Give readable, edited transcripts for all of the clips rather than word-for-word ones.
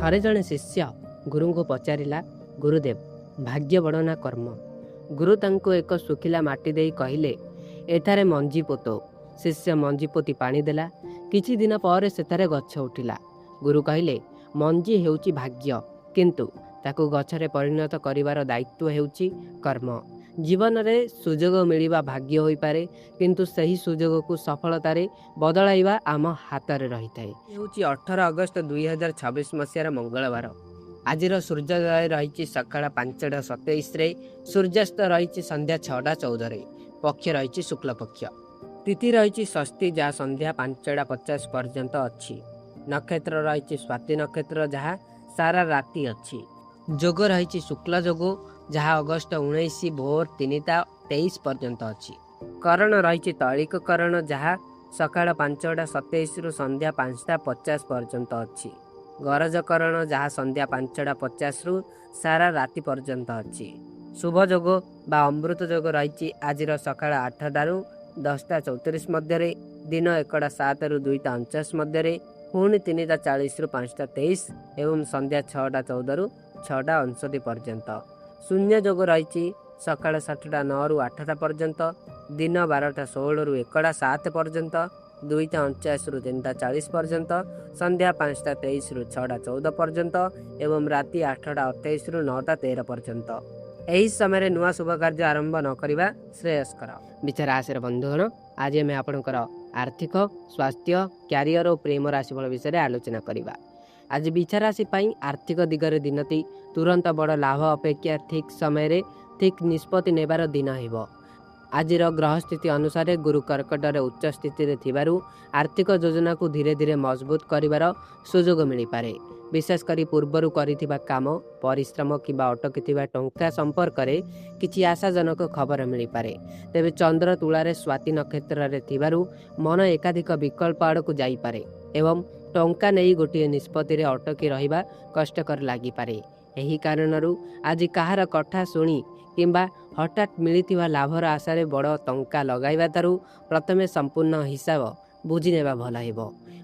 ଥରେ ଜଣେ ଶିଷ୍ୟ ଗୁରୁଙ୍କୁ ପଚାରିଲା, ଗୁରୁଦେବ, ଭାଗ୍ୟ ବଡ଼ ନା କର୍ମ? ଗୁରୁ ତାଙ୍କୁ ଏକ ଶୁଖିଲା ମାଟି ଦେଇ କହିଲେ, ଏଠାରେ ମଞ୍ଜି ପୋତ। ଶିଷ୍ୟ ମଞ୍ଜି ପୋତି ପାଣି ଦେଲା। କିଛି ଦିନ ପରେ ସେଠାରେ ଗଛ ଉଠିଲା। ଗୁରୁ କହିଲେ, ମଞ୍ଜି ହେଉଛି ଭାଗ୍ୟ, କିନ୍ତୁ ତାକୁ ଗଛରେ ପରିଣତ କରିବାର ଦାୟିତ୍ୱ ହେଉଛି କର୍ମ। ଜୀବନରେ ସୁଯୋଗ ମିଳିବା ଭାଗ୍ୟ ହୋଇପାରେ, କିନ୍ତୁ ସେହି ସୁଯୋଗକୁ ସଫଳତାରେ ବଦଳାଇବା ଆମ ହାତରେ ରହିଥାଏ। ହେଉଛି 18 ଅଗଷ୍ଟ 2026 ମସିହାର ମଙ୍ଗଳବାର। ଆଜିର ସୂର୍ଯ୍ୟୋଦୟ ରହିଛି ସକାଳ 5ଟା 27ରେ, ସୂର୍ଯ୍ୟାସ୍ତ ରହିଛି ସନ୍ଧ୍ୟା 6ଟା 14ରେ। ପକ୍ଷ ରହିଛି ଶୁକ୍ଳପକ୍ଷ। ତିଥି ରହିଛି ଷଷ୍ଠୀ, ଯାହା ସନ୍ଧ୍ୟା 5ଟା 50 ପର୍ଯ୍ୟନ୍ତ ଅଛି। ନକ୍ଷତ୍ର ରହିଛି ସ୍ୱାତି ନକ୍ଷତ୍ର, ଯାହା ସାରା ରାତି ଅଛି। ଯୋଗ ରହିଛି ଶୁକ୍ଲ ଯୋଗ, ଯାହା ଅଗଷ୍ଟ 19 ଭୋର 3ଟା 23 ପର୍ଯ୍ୟନ୍ତ ଅଛି। କରଣ ରହିଛି ତୈଳିକ କରଣ, ଯାହା ସକାଳ 5ଟା 27ରୁ ସନ୍ଧ୍ୟା 5ଟା 50 ପର୍ଯ୍ୟନ୍ତ ଅଛି। ଗରଜ କରଣ, ଯାହା ସନ୍ଧ୍ୟା 5ଟା 50ରୁ ସାରା ରାତି ପର୍ଯ୍ୟନ୍ତ ଅଛି। ଶୁଭ ଯୋଗ ବା ଅମୃତ ଯୋଗ ରହିଛି ଆଜିର ସକାଳ 8ଟାରୁ 10ଟା 34 ମଧ୍ୟରେ, ଦିନ 1ଟା 7ରୁ 2ଟା 49 ମଧ୍ୟରେ, ପୁଣି 3ଟା 40ରୁ 5ଟା 23 ଏବଂ ସନ୍ଧ୍ୟା 6ଟା 14ରୁ 6ଟା 59 ପର୍ଯ୍ୟନ୍ତ। ଶୂନ୍ୟ ଯୋଗ ରହିଛି ସକାଳ 7ଟା 9ରୁ 8ଟା ପର୍ଯ୍ୟନ୍ତ, ଦିନ 12ଟା 16ରୁ 1ଟା 7 ପର୍ଯ୍ୟନ୍ତ, 2ଟା 49ରୁ 3ଟା 40 ପର୍ଯ୍ୟନ୍ତ, ସନ୍ଧ୍ୟା 5ଟା 23ରୁ 6ଟା 14 ପର୍ଯ୍ୟନ୍ତ ଏବଂ ରାତି 8ଟା 28ରୁ 9ଟା 13 ପର୍ଯ୍ୟନ୍ତ। ଏହି ସମୟରେ ନୂଆ ଶୁଭ କାର୍ଯ୍ୟ ଆରମ୍ଭ ନ କରିବା ଶ୍ରେୟସ୍କର। ବିଛା ରାଶିର ବନ୍ଧୁଗଣ, ଆଜି ଆମେ ଆପଣଙ୍କର ଆର୍ଥିକ, ସ୍ୱାସ୍ଥ୍ୟ, କ୍ୟାରିୟର ଓ ପ୍ରେମ ରାଶିଫଳ ବିଷୟରେ ଆଲୋଚନା କରିବା। ଆଜି ବିଛା ରାଶି ପାଇଁ ଆର୍ଥିକ ଦିଗରେ ଦିନଟି ତୁରନ୍ତ ବଡ଼ ଲାଭ ଅପେକ୍ଷା ଠିକ୍ ସମୟରେ ଠିକ୍ ନିଷ୍ପତ୍ତି ନେବାର ଦିନ ହେବ। ଆଜିର ଗ୍ରହ ସ୍ଥିତି ଅନୁସାରେ ଗୁରୁ କର୍କଟରେ ଉଚ୍ଚ ସ୍ଥିତିରେ ଥିବାରୁ ଆର୍ଥିକ ଯୋଜନାକୁ ଧୀରେ ଧୀରେ ମଜବୁତ କରିବାର ସୁଯୋଗ ମିଳିପାରେ। ବିଶେଷ କରି ପୂର୍ବରୁ କରିଥିବା କାମ, ପରିଶ୍ରମ କିମ୍ବା ଅଟକିଥିବା ଟଙ୍କା ସମ୍ପର୍କରେ କିଛି ଆଶାଜନକ ଖବର ମିଳିପାରେ। ତେବେ ଚନ୍ଦ୍ର ତୁଳାରେ ସ୍ୱାତି ନକ୍ଷତ୍ରରେ ଥିବାରୁ ମନ ଏକାଧିକ ବିକଳ୍ପ ଆଡ଼କୁ ଯାଇପାରେ ଏବଂ ଟଙ୍କା ନେଇ ଗୋଟିଏ ନିଷ୍ପତ୍ତିରେ ଅଟକି ରହିବା କଷ୍ଟକର ଲାଗିପାରେ। ଏହି କାରଣରୁ ଆଜି କାହାର କଥା ଶୁଣି କିମ୍ବା ହଠାତ୍ ମିଳିଥିବା ଲାଭର ଆଶାରେ ବଡ଼ ଟଙ୍କା ଲଗାଇବା ଠାରୁ ପ୍ରଥମେ ସମ୍ପୂର୍ଣ୍ଣ ହିସାବ ବୁଝିନେବା ଭଲ ହେବ।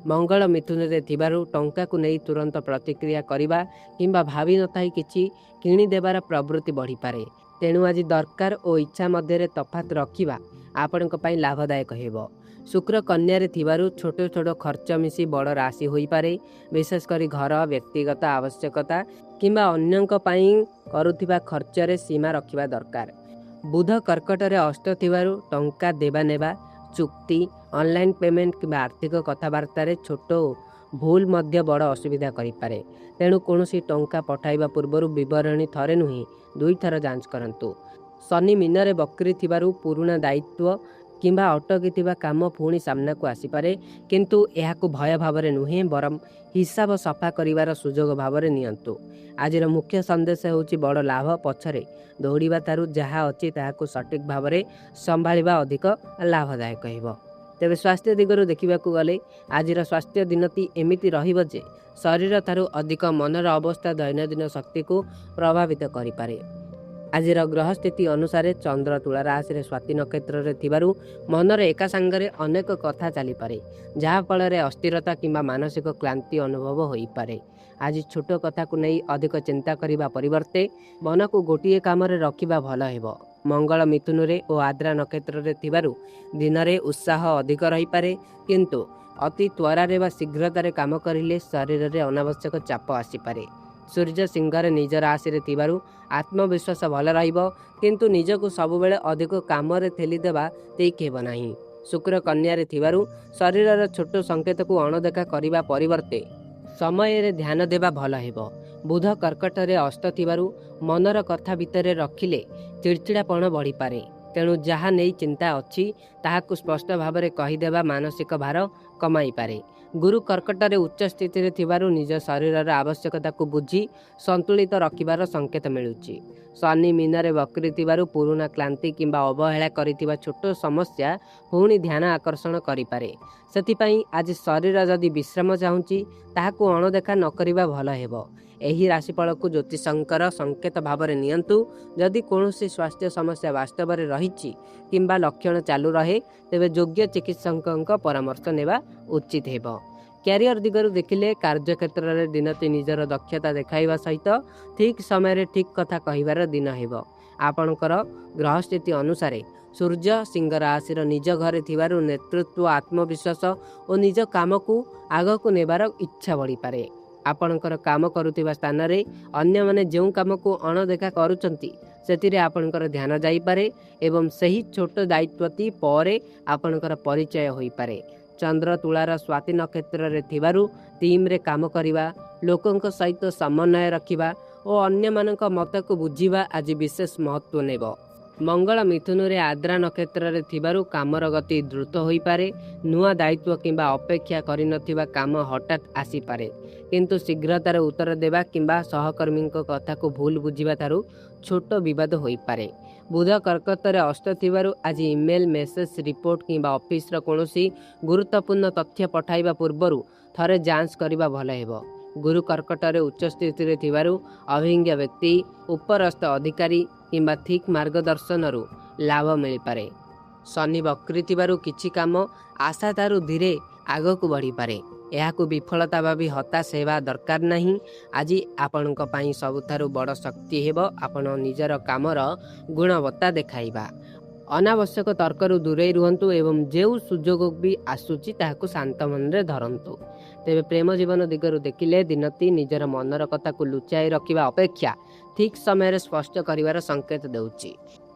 ମଙ୍ଗଳ ମିଥୁନରେ ଥିବାରୁ ଟଙ୍କାକୁ ନେଇ ତୁରନ୍ତ ପ୍ରତିକ୍ରିୟା କରିବା କିମ୍ବା ଭାବି ନଥାଇ କିଛି କିଣିଦେବାର ପ୍ରବୃତ୍ତି ବଢ଼ିପାରେ। ତେଣୁ ଆଜି ଦରକାର ଓ ଇଚ୍ଛା ମଧ୍ୟରେ ତଫାତ୍ ରଖିବା ଆପଣଙ୍କ ପାଇଁ ଲାଭଦାୟକ ହେବ। ଶୁକ୍ର କନ୍ୟାରେ ଥିବାରୁ ଛୋଟ ଛୋଟ ଖର୍ଚ୍ଚ ମିଶି ବଡ଼ ରାଶି ହୋଇପାରେ। ବିଶେଷ କରି ଘର, ବ୍ୟକ୍ତିଗତ ଆବଶ୍ୟକତା କିମ୍ବା ଅନ୍ୟଙ୍କ ପାଇଁ କରୁଥିବା ଖର୍ଚ୍ଚରେ ସୀମା ରଖିବା ଦରକାର। ବୁଧ କର୍କଟରେ ଅସ୍ତ ଥିବାରୁ ଟଙ୍କା ଦେବା ନେବା, ଚୁକ୍ତି, ଅନଲାଇନ୍ ପେମେଣ୍ଟ କିମ୍ବା ଆର୍ଥିକ କଥାବାର୍ତ୍ତାରେ ଛୋଟ ଭୁଲ ମଧ୍ୟ ବଡ଼ ଅସୁବିଧା କରିପାରେ। ତେଣୁ କୌଣସି ଟଙ୍କା ପଠାଇବା ପୂର୍ବରୁ ବିବରଣୀ ଥରେ ନୁହେଁ, ଦୁଇଥର ଯାଞ୍ଚ କରନ୍ତୁ। ଶନି ମୀନରେ ବକ୍ରି ଥିବାରୁ ପୁରୁଣା ଦାୟିତ୍ୱ କିମ୍ବା ଅଟକିଥିବା କାମ ପୁଣି ସାମ୍ନାକୁ ଆସିପାରେ, କିନ୍ତୁ ଏହାକୁ ଭୟ ଭାବରେ ନୁହେଁ, ବରଂ ହିସାବ ସଫା କରିବାର ସୁଯୋଗ ଭାବରେ ନିଅନ୍ତୁ। ଆଜିର ମୁଖ୍ୟ ସନ୍ଦେଶ ହେଉଛି, ବଡ଼ ଲାଭ ପଛରେ ଦୌଡ଼ିବା ଠାରୁ ଯାହା ଅଛି ତାହାକୁ ସଠିକ୍ ଭାବରେ ସମ୍ଭାଳିବା ଅଧିକ ଲାଭଦାୟକ ହେବ। ତେବେ ସ୍ୱାସ୍ଥ୍ୟ ଦିଗରୁ ଦେଖିବାକୁ ଗଲେ ଆଜିର ସ୍ୱାସ୍ଥ୍ୟ ଦିନଟି ଏମିତି ରହିବ ଯେ ଶରୀର ଠାରୁ ଅଧିକ ମନର ଅବସ୍ଥା ଦୈନନ୍ଦିନ ଶକ୍ତିକୁ ପ୍ରଭାବିତ କରିପାରେ। ଆଜିର ଗ୍ରହ ସ୍ଥିତି ଅନୁସାରେ ଚନ୍ଦ୍ର ତୁଳା ରାଶିରେ ସ୍ୱାତି ନକ୍ଷତ୍ରରେ ଥିବାରୁ ମନରେ ଏକା ସାଙ୍ଗରେ ଅନେକ କଥା ଚାଲିପାରେ, ଯାହାଫଳରେ ଅସ୍ଥିରତା କିମ୍ବା ମାନସିକ କ୍ଳାନ୍ତି ଅନୁଭବ ହୋଇପାରେ। ଆଜି ଛୋଟ କଥାକୁ ନେଇ ଅଧିକ ଚିନ୍ତା କରିବା ପରିବର୍ତ୍ତେ ମନକୁ ଗୋଟିଏ କାମରେ ରଖିବା ଭଲ ହେବ। ମଙ୍ଗଳ ମିଥୁନରେ ଓ ଆର୍ଦ୍ରା ନକ୍ଷତ୍ରରେ ଥିବାରୁ ଦିନରେ ଉତ୍ସାହ ଅଧିକ ରହିପାରେ, କିନ୍ତୁ ଅତି ତ୍ୱରାରେ ବା ଶୀଘ୍ରତାରେ କାମ କରିଲେ ଶରୀରରେ ଅନାବଶ୍ୟକ ଚାପ ଆସିପାରେ। ସୂର୍ଯ୍ୟ ସିଂହରେ ନିଜ ରାଶିରେ ଥିବାରୁ ଆତ୍ମବିଶ୍ୱାସ ଭଲ ରହିବ, କିନ୍ତୁ ନିଜକୁ ସବୁବେଳେ ଅଧିକ କାମରେ ଠେଲିଦେବା ଠିକ୍ ହେବ ନାହିଁ। ଶୁକ୍ର କନ୍ୟାରେ ଥିବାରୁ ଶରୀରର ଛୋଟ ସଂକେତକୁ ଅଣଦେଖା କରିବା ପରିବର୍ତ୍ତେ ସମୟରେ ଧ୍ୟାନ ଦେବା ଭଲ ହେବ। ବୁଧ କର୍କଟରେ ଅସ୍ତ ଥିବାରୁ ମନର କଥା ଭିତରେ ରଖିଲେ ଚିଡ଼ଚିଡ଼ାପଣ ବଢ଼ିପାରେ। ତେଣୁ ଯାହା ନେଇ ଚିନ୍ତା ଅଛି, ତାହାକୁ ସ୍ପଷ୍ଟ ଭାବରେ କହିଦେବା ମାନସିକ ଭାର କମାଇପାରେ। ଗୁରୁ କର୍କଟରେ ଉଚ୍ଚ ସ୍ଥିତିରେ ଥିବାରୁ ନିଜ ଶରୀରର ଆବଶ୍ୟକତାକୁ ବୁଝି ସନ୍ତୁଳିତ ରଖିବାର ସଂକେତ ମିଳୁଛି। ଶନି ମୀନରେ ବକ୍ରି ଥିବାରୁ ପୁରୁଣା କ୍ଳାନ୍ତି କିମ୍ବା ଅବହେଳା କରିଥିବା ଛୋଟ ସମସ୍ୟା ପୁଣି ଧ୍ୟାନ ଆକର୍ଷଣ କରିପାରେ। ସେଥିପାଇଁ ଆଜି ଶରୀର ଯଦି ବିଶ୍ରାମ ଚାହୁଁଛି, ତାହାକୁ ଅଣଦେଖା ନ କରିବା ଭଲ ହେବ। ଏହି ରାଶିଫଳକୁ ଜ୍ୟୋତିଷଙ୍କର ସଂକେତ ଭାବରେ ନିଅନ୍ତୁ। ଯଦି କୌଣସି ସ୍ୱାସ୍ଥ୍ୟ ସମସ୍ୟା ବାସ୍ତବରେ ରହିଛି କିମ୍ବା ଲକ୍ଷଣ ଚାଲୁ ରହେ, ତେବେ ଯୋଗ୍ୟ ଚିକିତ୍ସକଙ୍କ ପରାମର୍ଶ ନେବା ଉଚିତ ହେବ। କ୍ୟାରିୟର ଦିଗରୁ ଦେଖିଲେ କାର୍ଯ୍ୟକ୍ଷେତ୍ରରେ ଦିନଟି ନିଜର ଦକ୍ଷତା ଦେଖାଇବା ସହିତ ଠିକ୍ ସମୟରେ ଠିକ୍ କଥା କହିବାର ଦିନ ହେବ। ଆପଣଙ୍କର ଗ୍ରହ ସ୍ଥିତି ଅନୁସାରେ ସୂର୍ଯ୍ୟ ସିଂହ ରାଶିର ନିଜ ଘରେ ଥିବାରୁ ନେତୃତ୍ୱ, ଆତ୍ମବିଶ୍ୱାସ ଓ ନିଜ କାମକୁ ଆଗକୁ ନେବାର ଇଚ୍ଛା ବଢ଼ିପାରେ। ଆପଣଙ୍କର କାମ କରୁଥିବା ସ୍ଥାନରେ ଅନ୍ୟମାନେ ଯେଉଁ କାମକୁ ଅଣଦେଖା କରୁଛନ୍ତି, ସେଥିରେ ଆପଣଙ୍କର ଧ୍ୟାନ ଯାଇପାରେ ଏବଂ ସେହି ଛୋଟ ଦାୟିତ୍ୱଟି ପରେ ଆପଣଙ୍କର ପରିଚୟ ହୋଇପାରେ। ଚନ୍ଦ୍ର ତୁଳାର ସ୍ୱାତି ନକ୍ଷତ୍ରରେ ଥିବାରୁ ଟିମ୍ରେ କାମ କରିବା, ଲୋକଙ୍କ ସହିତ ସମନ୍ୱୟ ରଖିବା ଓ ଅନ୍ୟମାନଙ୍କ ମତକୁ ବୁଝିବା ଆଜି ବିଶେଷ ମହତ୍ତ୍ୱ ନେବ। ମଙ୍ଗଳ ମିଥୁନରେ ଆଦ୍ରା ନକ୍ଷତ୍ରରେ ଥିବାରୁ କାମର ଗତି ଦ୍ରୁତ ହୋଇପାରେ। ନୂଆ ଦାୟିତ୍ୱ କିମ୍ବା ଅପେକ୍ଷା କରିନଥିବା କାମ ହଠାତ୍ ଆସିପାରେ, କିନ୍ତୁ ଶୀଘ୍ରତାର ଉତ୍ତର ଦେବା କିମ୍ବା ସହକର୍ମୀଙ୍କ କଥାକୁ ଭୁଲ ବୁଝିବା ଠାରୁ ଛୋଟ ବିବାଦ ହୋଇପାରେ। ବୁଧ କର୍କଟରେ ଅସ୍ତ ଥିବାରୁ ଆଜି ଇମେଲ୍, ମେସେଜ, ରିପୋର୍ଟ କିମ୍ବା ଅଫିସର କୌଣସି ଗୁରୁତ୍ୱପୂର୍ଣ୍ଣ ତଥ୍ୟ ପଠାଇବା ପୂର୍ବରୁ ଥରେ ଯାଞ୍ଚ କରିବା ଭଲ ହେବ। ଗୁରୁ କର୍କଟରେ ଉଚ୍ଚ ସ୍ଥିତିରେ ଥିବାରୁ ଅଭିଜ୍ଞ ବ୍ୟକ୍ତି, ଉପରସ୍ଥ ଅଧିକାରୀ କିମ୍ବା ଠିକ୍ ମାର୍ଗଦର୍ଶନରୁ ଲାଭ ମିଳିପାରେ। ଶନି ବକ୍ରି ଥିବାରୁ କିଛି କାମ ଆଶାଠାରୁ ଧୀରେ ଆଗକୁ ବଢ଼ିପାରେ। ଏହାକୁ ବିଫଳତା ଭାବି ହତାଶ ହେବା ଦରକାର ନାହିଁ। ଆଜି ଆପଣଙ୍କ ପାଇଁ ସବୁଠାରୁ ବଡ଼ ଶକ୍ତି ହେବ ଆପଣ ନିଜର କାମର ଗୁଣବତ୍ତା ଦେଖାଇବା। ଅନାବଶ୍ୟକ ତର୍କରୁ ଦୂରେଇ ରୁହନ୍ତୁ ଏବଂ ଯେଉଁ ସୁଯୋଗ ବି ଆସୁଛି, ତାହାକୁ ଶାନ୍ତ ମନରେ ଧରନ୍ତୁ। ତେବେ ପ୍ରେମ ଜୀବନ ଦିଗରୁ ଦେଖିଲେ ଦିନଟି ନିଜର ମନର କଥାକୁ ଲୁଚାଇ ରଖିବା ଅପେକ୍ଷା ଠିକ୍ ସମୟରେ ସ୍ପଷ୍ଟ କରିବାର ସଂକେତ ଦେଉଛି।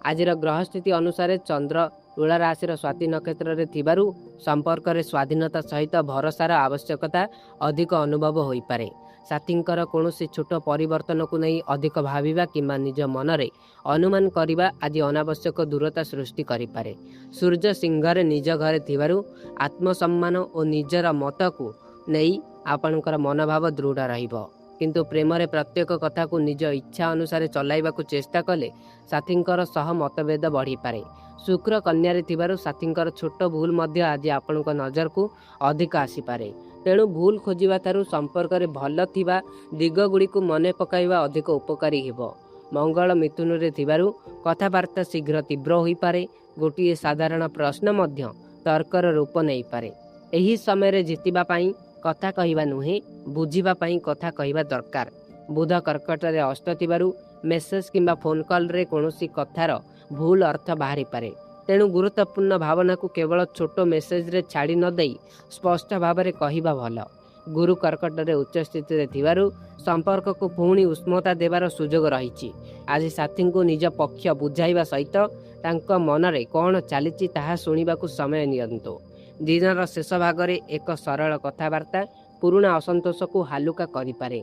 ଆଜିର ଗ୍ରହ ସ୍ଥିତି ଅନୁସାରେ ଚନ୍ଦ୍ର ତୁଳା ରାଶିର ସ୍ୱାତି ନକ୍ଷତ୍ରରେ ଥିବାରୁ ସମ୍ପର୍କରେ ସ୍ୱାଧୀନତା ସହିତ ଭରସାର ଆବଶ୍ୟକତା ଅଧିକ ଅନୁଭବ ହୋଇପାରେ। ସାଥୀଙ୍କର କୌଣସି ଛୋଟ ପରିବର୍ତ୍ତନକୁ ନେଇ ଅଧିକ ଭାବିବା କିମ୍ବା ନିଜ ମନରେ ଅନୁମାନ କରିବା ଆଜି ଅନାବଶ୍ୟକ ଦୂରତା ସୃଷ୍ଟି କରିପାରେ। ସୂର୍ଯ୍ୟ ସିଂହରେ ନିଜ ଘରେ ଥିବାରୁ ଆତ୍ମସମ୍ମାନ ଓ ନିଜର ମତକୁ ନେଇ ଆପଣଙ୍କର ମନୋଭାବ ଦୃଢ଼ ରହିବ। କିନ୍ତୁ ପ୍ରେମରେ ପ୍ରତ୍ୟେକ କଥାକୁ ନିଜ ଇଚ୍ଛା ଅନୁସାରେ ଚଲାଇବାକୁ ଚେଷ୍ଟା କଲେ ସାଥୀଙ୍କର ସହ ମତଭେଦ ବଢ଼ିପାରେ। ଶୁକ୍ର କନ୍ୟାରେ ଥିବାରୁ ସାଥୀଙ୍କର ଛୋଟ ଭୁଲ ମଧ୍ୟ ଆଜି ଆପଣଙ୍କ ନଜରକୁ ଅଧିକ ଆସିପାରେ। ତେଣୁ ଭୁଲ ଖୋଜିବା ଠାରୁ ସମ୍ପର୍କରେ ଭଲ ଥିବା ଦିଗଗୁଡ଼ିକୁ ମନେ ପକାଇବା ଅଧିକ ଉପକାରୀ ହେବ। ମଙ୍ଗଳ ମିଥୁନରେ ଥିବାରୁ କଥାବାର୍ତ୍ତା ଶୀଘ୍ର ତୀବ୍ର ହୋଇପାରେ। ଗୋଟିଏ ସାଧାରଣ ପ୍ରଶ୍ନ ମଧ୍ୟ ତର୍କର ରୂପ ନେଇପାରେ। ଏହି ସମୟରେ ଜିତିବା ପାଇଁ କଥା କହିବା ନୁହେଁ, ବୁଝିବା ପାଇଁ କଥା କହିବା ଦରକାର। ବୁଧ କର୍କଟରେ ଅସ୍ତ ଥିବାରୁ ମେସେଜ କିମ୍ବା ଫୋନ୍ କଲ୍ରେ କୌଣସି କଥାର ଭୁଲ ଅର୍ଥ ବାହାରିପାରେ। ତେଣୁ ଗୁରୁତ୍ୱପୂର୍ଣ୍ଣ ଭାବନାକୁ କେବଳ ଛୋଟ ମେସେଜରେ ଛାଡ଼ି ନ ଦେଇ ସ୍ପଷ୍ଟ ଭାବରେ କହିବା ଭଲ। ଗୁରୁ କର୍କଟରେ ଉଚ୍ଚ ସ୍ଥିତିରେ ଥିବାରୁ ସମ୍ପର୍କକୁ ପୁଣି ଉଷ୍ମତା ଦେବାର ସୁଯୋଗ ରହିଛି। ଆଜି ସାଥୀଙ୍କୁ ନିଜ ପକ୍ଷ ବୁଝାଇବା ସହିତ ତାଙ୍କ ମନରେ କ'ଣ ଚାଲିଛି, ତାହା ଶୁଣିବାକୁ ସମୟ ନିଅନ୍ତୁ। ଦିନର ଶେଷ ଭାଗରେ ଏକ ସରଳ କଥାବାର୍ତ୍ତା ପୁରୁଣା ଅସନ୍ତୋଷକୁ ହାଲୁକା କରିପାରେ।